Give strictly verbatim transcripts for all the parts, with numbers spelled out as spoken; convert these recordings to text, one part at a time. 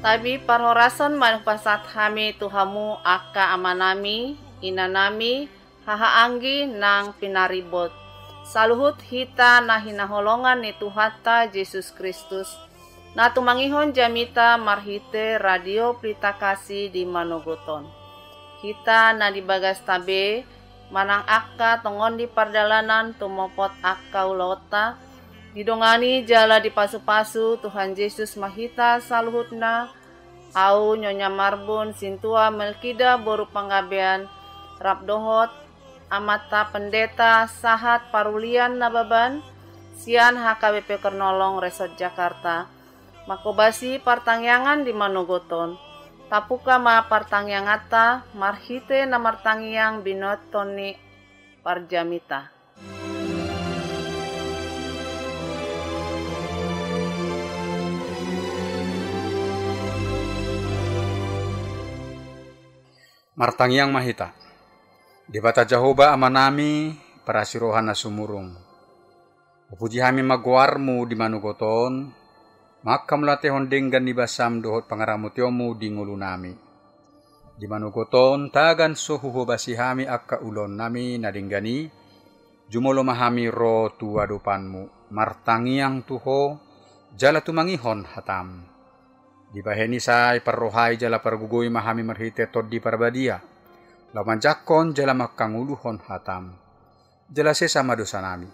Tabi parhorasan ma hupasahat hami tu hamu angka amanami, inanami, hahaanggi nang pinaribot, saluhut hita na hinaholongan ni Tuhanta Jesus Kristus, na tumangihon jamita marhite Radio Pelita Kasih di manogot on. Hita na di bagasta be, manang angka tongon di pardalanan tumopot angka ulaonta, didongani jala dipasupasu Tuhan Jesus ma hita saluhutna. Au Nyonya Marbun Sintua Melkida boru Panggabean, rap dohot Amanta Pendeta Sahat Parulian Nababan, sian H K B P Kernolong Resort Jakarta, manghobasi partangiangan di manogot on. Tabuka ma partangianganta marhite na martangiang binotohon ni parjamita. Martangiang ma hita. Debata Jahowa Amanami, parasi roha na sumurung, hupuji hami ma goarmu di manogot on, manghamauliatehon denggan ni basam dohot pangaramotionmu di ngolunami. Di manogot on tagan so huhobasi hami angka ulaonnami na denggan i, jumolo ma hami ro tu adopanmu, martangiang tu ho, jala tumangihon hatam. Dibahen i sai parrohai jala pargogoi ma hami marhite Tondi Parbadia, laho manjangkon jala manghangoluhon hatam. Jala sesa ma dosanami,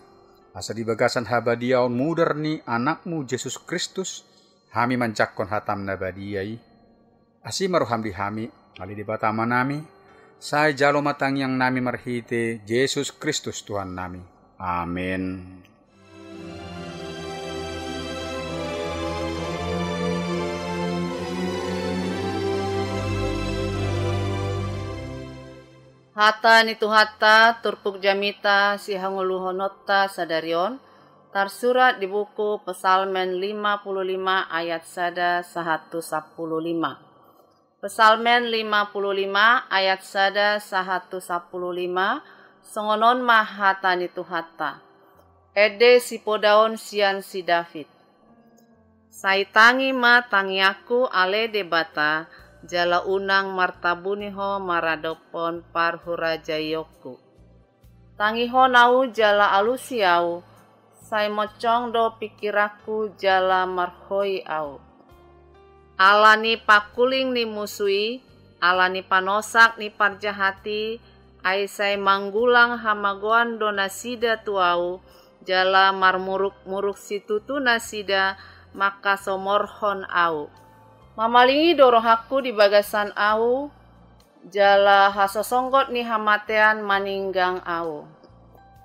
asa di bagasan habadiaon mudar ni Anakmu Jesus Kristus, hami manjangkon hatam na badia i. Asi ma roham di hami, ale Debata Amanami, sai jalo ma tangiangnami marhite Jesus Kristus Tuhannami. Amen. Hata ni Tuhanta, turpuk jamita sihangoluhononta sadari on, tarsurat di buku Psalmen lima puluh lima ayat sada sahat tu sampulu lima. Psalmen lima puluh lima ayat sada sahat tu sampulu lima, songon on ma hata ni Tuhanta. Ende sipodaon sian si David. Sai tangi ma tangiangku ale Debata, jala unang martabuni ho maradophon parhurajaionku. Tangihon au jala alusi au, sai moncong do pingkiranku jala marhoi au. Ala ni pangkuling ni musu i, ala ni panosak ni parjahat i, ai sai manggulang hamagoan do nasida tu au, jala marmuruk-muruk situtu nasida mangkasomorhon au. Mamalingi do rohangku di bagasan au, jala hasosonggot ni hamatean maninggang au.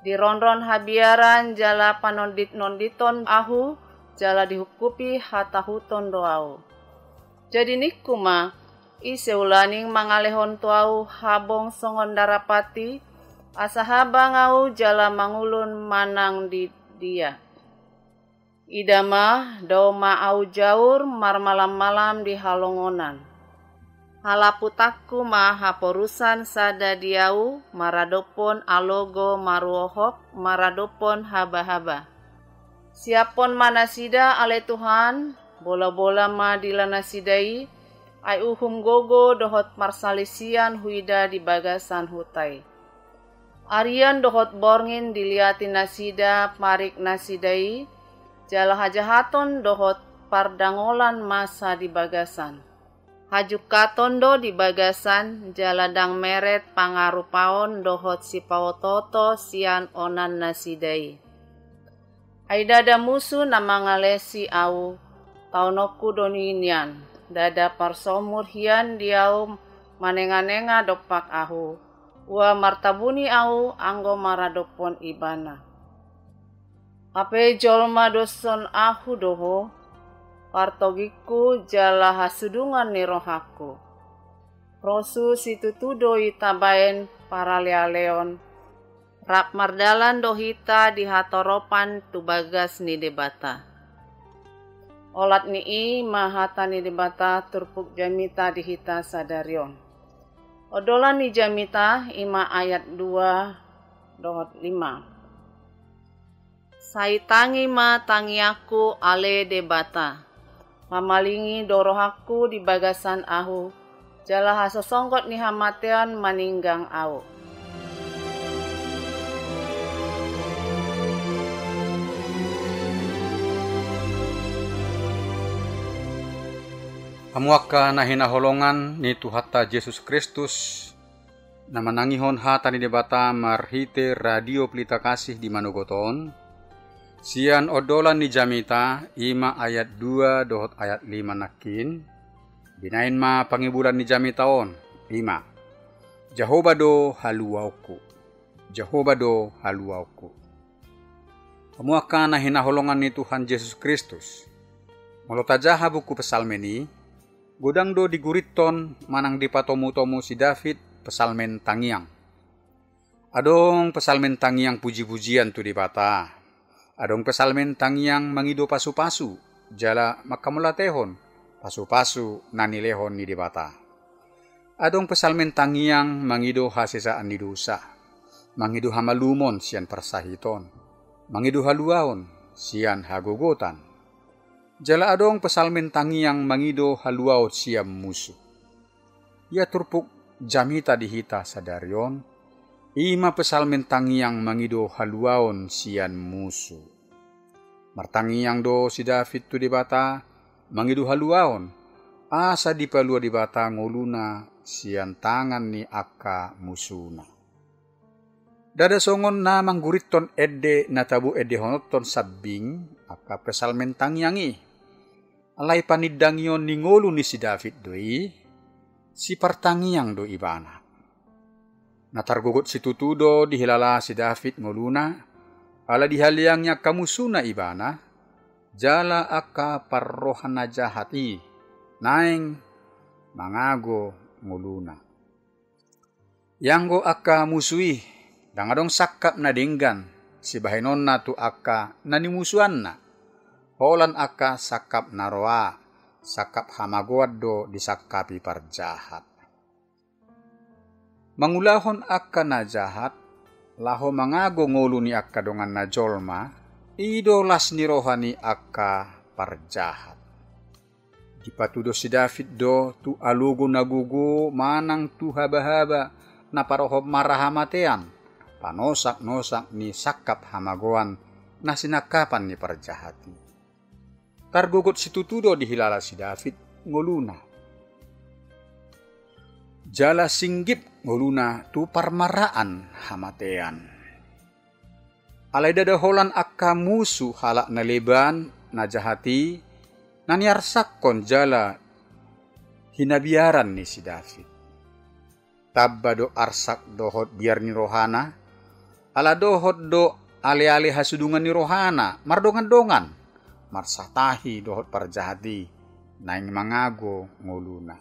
Dironron habiaran jala panondit-nonditon ahu, jala dihungkupi hatahuton do au. Jadi ningku ma, ise ulaning mangalehon tu au habong songon darapati, asa habang au jala mangulun manang di dia. Ida ma, dao ma au jaur marmalam-malam di halongonan. Halaputanku ma haporusan sada di au maradophon alogo maruohop maradophon haba-haba. Siaphon ma nasida ale Tuhan, bola-bola ma dila nasida i, ai uhum gogo dohot parsalisian huida di bagasan huta i. Arian dohot borngin diliati nasida parik nasida i, jala hajahaton dohot pardangolan masa di bagasan. Hajungkaton do di bagasan, jala ndang meret pangarupaon dohot sipaotooto sian onan nasida i. Ai ndada musu na mangalesi au, taononku do nian, ndada parsomur hian di au manenga-nenga dompak ahu, ua martabuni au anggo maradophon ibana. Hape jolma doson ahu do ho, partogingku jala hasudungan ni rohangku. Rosu situtu do i tabaen paralealeon, rap mardalan do hita di hatoropan tu bagas ni Debata. Olat ni i ma hata ni Debata turpuk jamita di hita sadari on. Odolan ni jamita i ma ayat dua dohot lima. Sai tangi ma tangiangku ale Debata. Mamalingi do rohangku di bagasan ahu, jala hasosonggot ni hamatean maninggang ahu. Hamu angka na hinaholongan ni Tuhanta Jesus Kristus, na manangihon hata ni Debata marhite Radio Pelita Kasih di manogot on, sian ondolan ni jamita, i ma ayat dua dohot ayat lima nangkin, binaen ma pangibulan ni jamita on, i ma: Jahowa do haluaonku. Jahowa do haluaonku. Hamu angka na hinaholongan ni Tuhan Jesus Kristus, molo tajaha buku Psalmen i, godang do digurithon manang dipatomutomu si David psalmen tangiang. Adong psalmen tangiang pujipujian tu Debata. Adong psalmen tangiang mangido pasupasu, jala manghamauliatehon pasupasu na nilehon ni Debata. Adong psalmen tangiang mangido hasesaan ni dosa, mangido hamalumon sian parsahiton, mangido haluaon sian hagogotan. Jala adong psalmen tangiang mangido haluaon sian musu. Ia turpuk jamita di hita sadari on, i ma psalmen tangiang mangido haluaon sian musu. Martangiang do si David tu Debata, mangido haluaon, asa dipalua Debata ngoluna sian tangan ni angka musuna. Ndada songon na manggurithon ende na tabo endehononhon sambing angka psalmen tangiang i. Alai panindangion ni ngolu ni si David do i, sipartangiang do ibana. Na targogot situtu do dihilala si David ngoluna, ala dihaleangi angka musuna ibana, jala angka parroha na jahat i naeng mangago ngoluna. Ianggo angka musu i, ndang adong sangkap na denggan sibahenonna tu angka na nimusuanna. Holan angka sangkap na roa, sangkap hamagoan do disangkapi parjahat. Mangulahon angka na jahat, laho mangago ngolu ni angka donganna jolma, i do las ni roha ni angka parjahat. Dipatudos si David do tu alogo na gogo manang tu habahaba na parohon mara hamatean, panosaknosak ni sangkap hamagoan na sinangkapan ni parjahat i. Targogot situtu do dihilala si David ngoluna. Jala singgip ngoluna tu parmaraan hamatean. Alai ndada holan angka musu halak na leban na jahat i, na niarsakkon jala hinabiaran ni si David. Tamba do arsak dohot biar ni rohana, ala dohot do aleale hasudungan ni rohana mardongandongan, marsatahi dohot parjahat i naeng mangago ngoluna.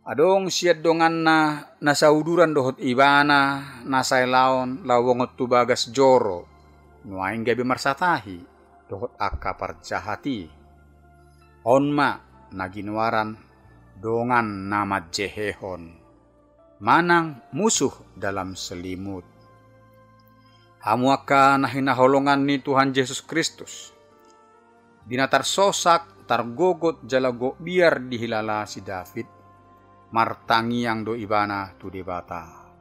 Adong sian donganna na sauduran dohot ibana na saelaon laho bongot tu bagas joro, nuaeng gabe marsatahi dohot angka parjahat i. On ma na ginoaran dongan na manjehehon manang musuh dalam selimut. Hamu angka na hinaholongan ni Tuhan Jesus Kristus, di na tarsosak, targogot jala gok biar dihilala si David, martangiang do ibana tu Debata.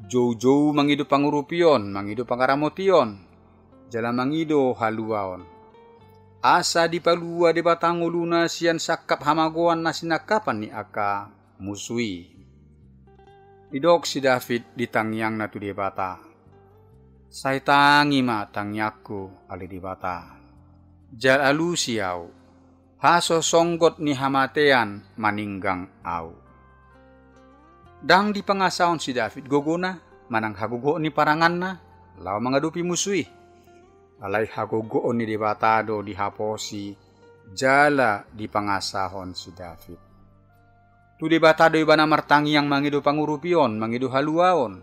Joujou mangido pangurupion, mangido pangaramotion, jala mangido haluaon, asa dipalua Debata ngoluna sian sangkap hamagoan na sinangkapan ni angka musu i. Didok si David di tangiangna tu Debata: Sai tangi ma tangiangku, ale Debata, jala alusi ahu, hasosonggot ni hamatean maninggang ahu. Ndang dipangasahon si David gogona manang hagogoon ni paranganna laho mangadopi musu i. Alai hagogoon ni Debata do dihaposi jala dipangasahon si David. Tu Debata do ibana martangiang mangido pangurupion, mangido haluaon.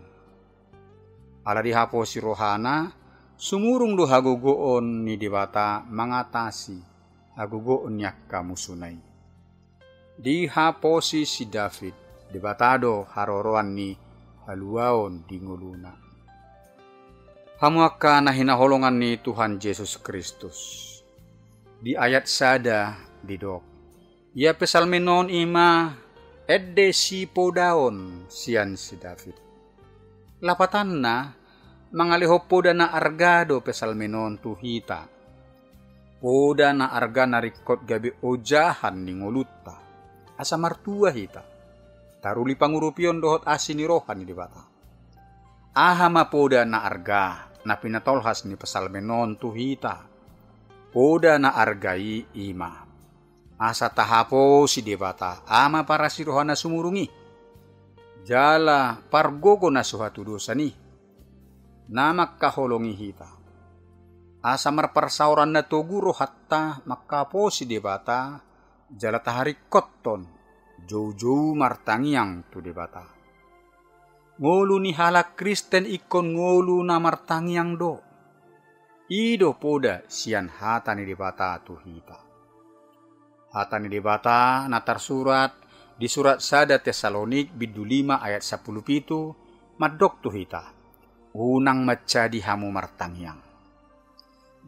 Ala dihaposi rohana, sumurung do hagogoon ni Debata mangatasi hagogoon ni angka musuna i. Dihaposi si David, Debata do haroroan ni haluaon di ngoluna. Hamu angka na hinaholongan ni Tuhan Jesus Kristus, Di ayat sada didok, ia psalmen on i ma ende sipodaon sian si David. Lapatanna, mangalehon poda na arga do psalmen on tu hita. Poda na arga na ringkot gabe ojahan ni ngolunta, asa martua hita, taruli pangurupion dohot asi ni roha ni Debata. Aha ma poda na arga na pinatolhas ni psalmen on tu hita? Poda na arga i i ma asa tahaposi Debata Ama parasi roha na sumurung i, jala pargogo na so hatudosan i, na mangkaholongi hita, asa marparsaoran na togu rohanta mangkaposi Debata, jala taharingkothon joujou martangiang tu Debata. Ngolu ni halak Kristen ingkon ngolu na martangiang do. I do poda sian hata ni Debata tu hita. Hata ni Debata na tarsurat di surat sada Tesalonik bindu lima ayat sampulu pitu mandok tu hita, unang manjadi hamu martangiang.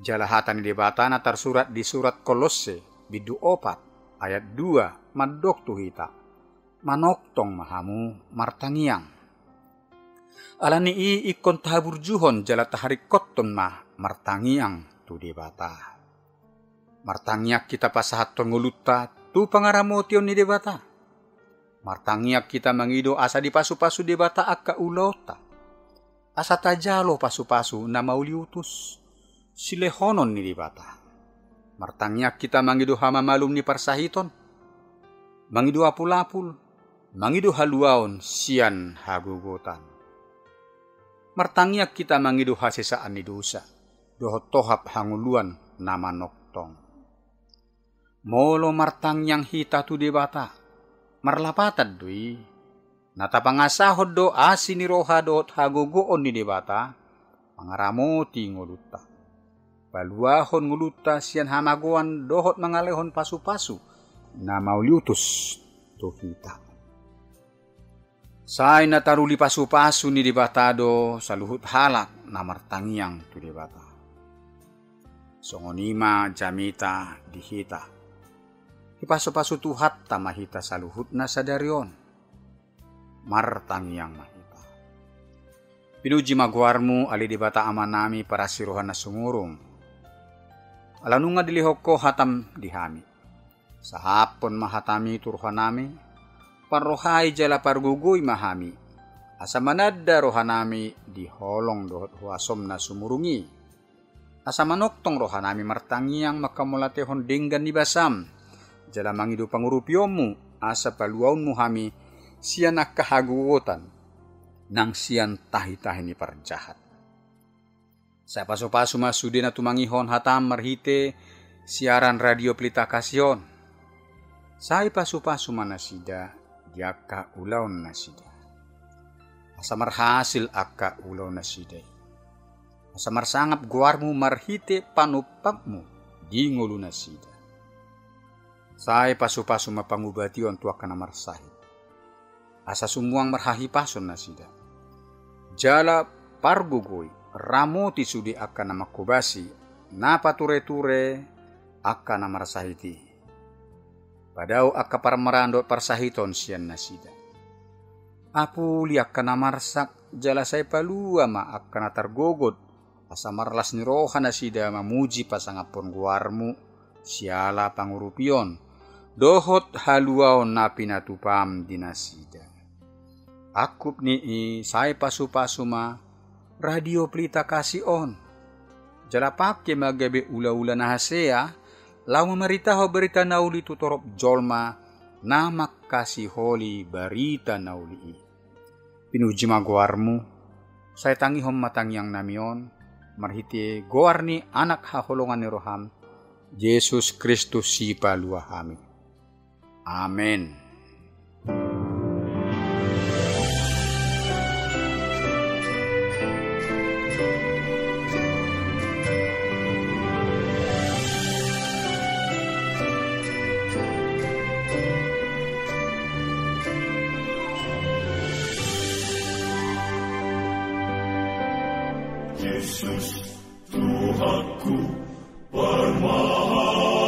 Jala hata ni Debata na tarsurat di surat Kolosse bindu opat ayat dua mandok tu hita, manongtong ma hamu martangiang. Alani i ingkon tahaburjuhon jala taharingkothon ma martangiang tu Debata. Martangiang hita pasahathon ngolunta tu pangaramotion ni Debata. Martangiang hita mangido asa dipasupasu Debata angka ulaonta, asa tajalo pasupasu na mauliutus silehonon ni Debata. Martangiang hita mangido hamamalum ni parsahiton, mangido apulapul, mangido haluaon sian hagogotan. Martangiang hita mangido hasesaan ni dosa dohot tohap hangoluan na manongtong. Molo martangiang hita tu Debata, marlapatan do i, na tapangasahon do asi ni roha dohot hagogoon ni Debata mangaramoti ngolunta, paluahon ngolunta sian hamagoan dohot mangalehon pasupasu na mauliutus tu hita. Sai na taruli pasupasu ni Debata do saluhut halak na martangiang tu Debata. Songon i ma jamita di hita. Dipasupasu Tuhanta ma hita saluhutna sadari on. Martangiang ma hita. Pinuji ma goarmu ale Debata Amanami parasi roha na sumurung. Ala nunga dilehon Ho hatam di hami. Sahaphon ma hatami tu rohanami, parrohai jala pargogoi ma hami, asa mananda rohanami di holong dohot huasom na sumurung i. Asa manongtong rohanami martangiang manghamauliatehon denggan ni basam, jala mangido pangurupionmu, asa paluaonmu hami sian angka hagogotan, nang sian tahitahi ni parjahat. Sai pasupasu ma sude na tumangihon hatam marhite siaran Radio Pelita Kasih on. Sai pasupasu ma nasida di angka ulaon nasida. Asa marhasil angka ulaon nasida i. Asa marsangap goarmu marhite panumpangmu di ngolu nasida. Sai pasupasu ma pangubation tu angka na marsahit. Asa sumuang marhahipason nasida. Jala pargogoi, ramoti sude angka na manghobasi, na patureture angka na marsahit i. Padao angka parmaraan dohot parsahiton sian nasida. Apuli angka na marsak, jala sai palua ma angka na targogot, asa marlas ni roha nasida mamuji pasangaphon goarmu, siala pangurupion, dohot haluaon na pinatupam di nasida. Angkup ni i sai pasupasu ma Radio Pelita Kasih on. Jala pangke ma gabe ulaula na hasea, laho mamaritahon barita na uli tu torop jolma, na mangkasiholi barita na uli i. Pinuji ma goarmu, sai tangihon ma tangiangnami on, marhite goar ni Anak haholongan ni roham, Jesus Kristus Sipalua hami. Amen. Jesus, Tuhanku, parmahan.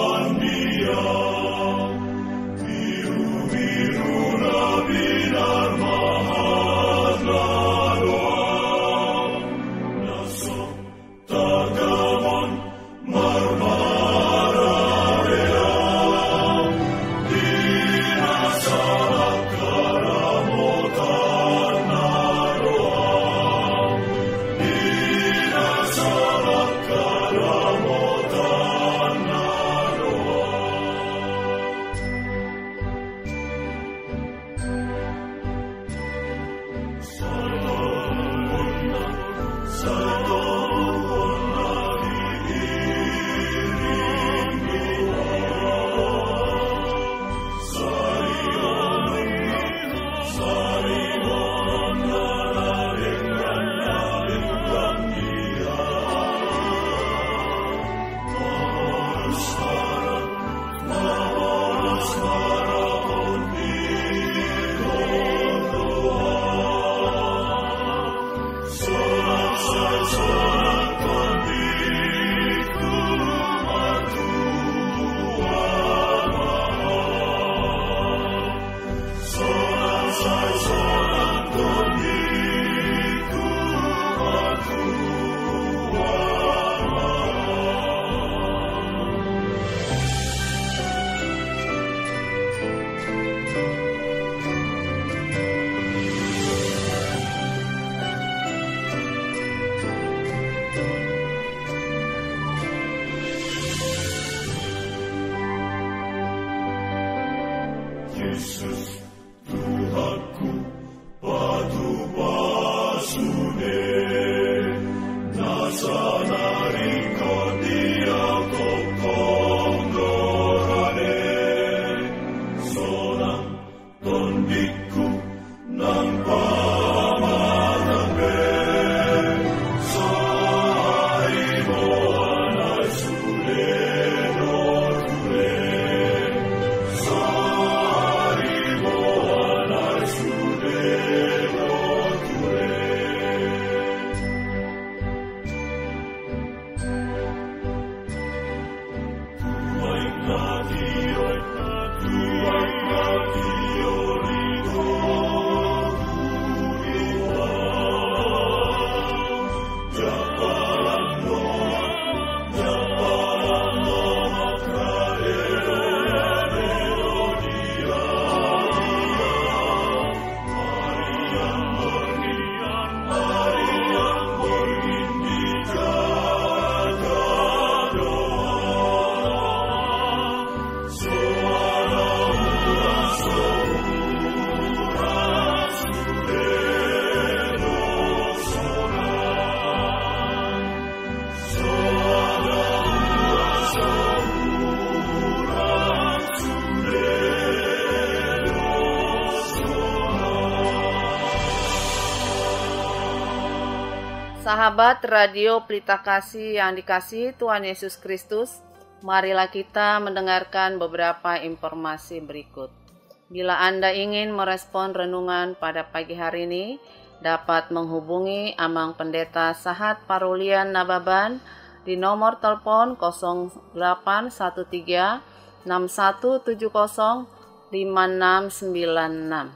Sahabat Radio Pelita Kasih yang dikasihi Tuhan Yesus Kristus, marilah kita mendengarkan beberapa informasi berikut. Bila Anda ingin merespon renungan pada pagi hari ini, dapat menghubungi Amang Pendeta Sahat Parulian Nababan di nomor telepon kosong delapan satu tiga enam satu tujuh kosong lima enam sembilan enam.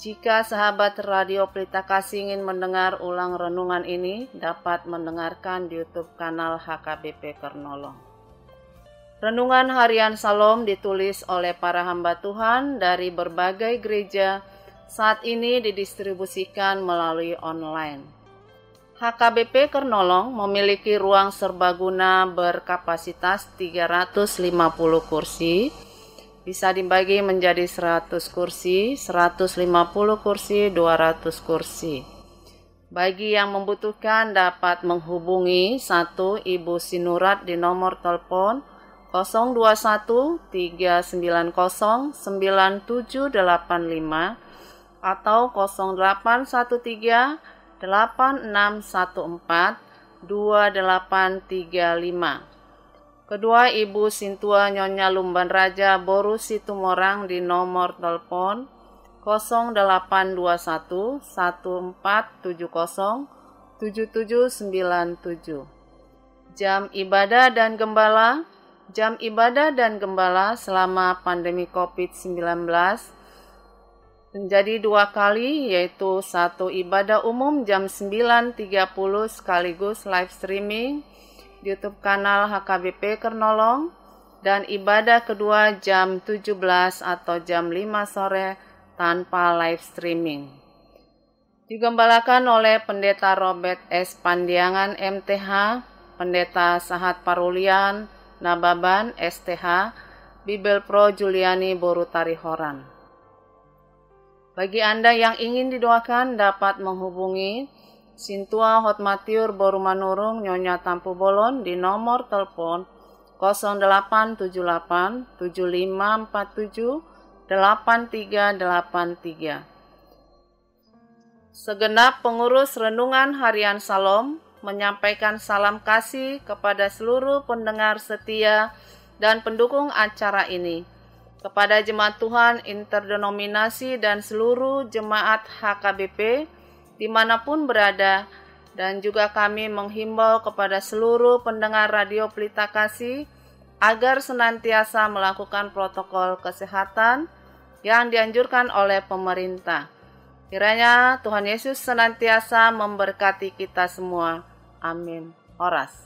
Jika sahabat Radio Pelita Kasih ingin mendengar ulang renungan ini, dapat mendengarkan di YouTube kanal H K B P Kernolong. Renungan Harian Salom ditulis oleh para hamba Tuhan dari berbagai gereja, saat ini didistribusikan melalui online. H K B P Kernolong memiliki ruang serbaguna berkapasitas tiga ratus lima puluh kursi, bisa dibagi menjadi seratus kursi, seratus lima puluh kursi, dua ratus kursi. Bagi yang membutuhkan dapat menghubungi satu Ibu Sinurat di nomor telepon kosong dua satu tiga sembilan kosong sembilan tujuh delapan lima atau kosong delapan satu tiga delapan enam satu empat dua delapan tiga lima. Kedua, Ibu Sintua Nyonya Lumban Raja boru Situmorang di nomor telepon kosong delapan dua satu satu empat tujuh kosong tujuh tujuh sembilan tujuh. Jam ibadah dan gembala. Jam ibadah dan gembala selama pandemi covid sembilan belas menjadi dua kali, yaitu satu ibadah umum jam sembilan tiga puluh sekaligus live streaming di YouTube kanal H K B P Kernolong, dan ibadah kedua jam tujuh belas atau jam lima sore tanpa live streaming. Digembalakan oleh Pendeta Robert S Pandiangan, M T H, Pendeta Sahat Parulian Nababan, S T H, Bibelvrouw Juliani boru Tarihoran. Bagi Anda yang ingin didoakan, dapat menghubungi Sintua Hotmatiur boru Manurung, Nyonya Tampubolon, di nomor telepon kosong delapan tujuh delapan tujuh lima empat tujuh delapan tiga delapan tiga. Segenap pengurus Renungan Harian Salom menyampaikan salam kasih kepada seluruh pendengar setia dan pendukung acara ini, kepada jemaat Tuhan interdenominasi dan seluruh jemaat H K B P dimanapun berada, dan juga kami menghimbau kepada seluruh pendengar Radio Pelita Kasih agar senantiasa melakukan protokol kesehatan yang dianjurkan oleh pemerintah. Kiranya Tuhan Yesus senantiasa memberkati kita semua. Amin. Horas.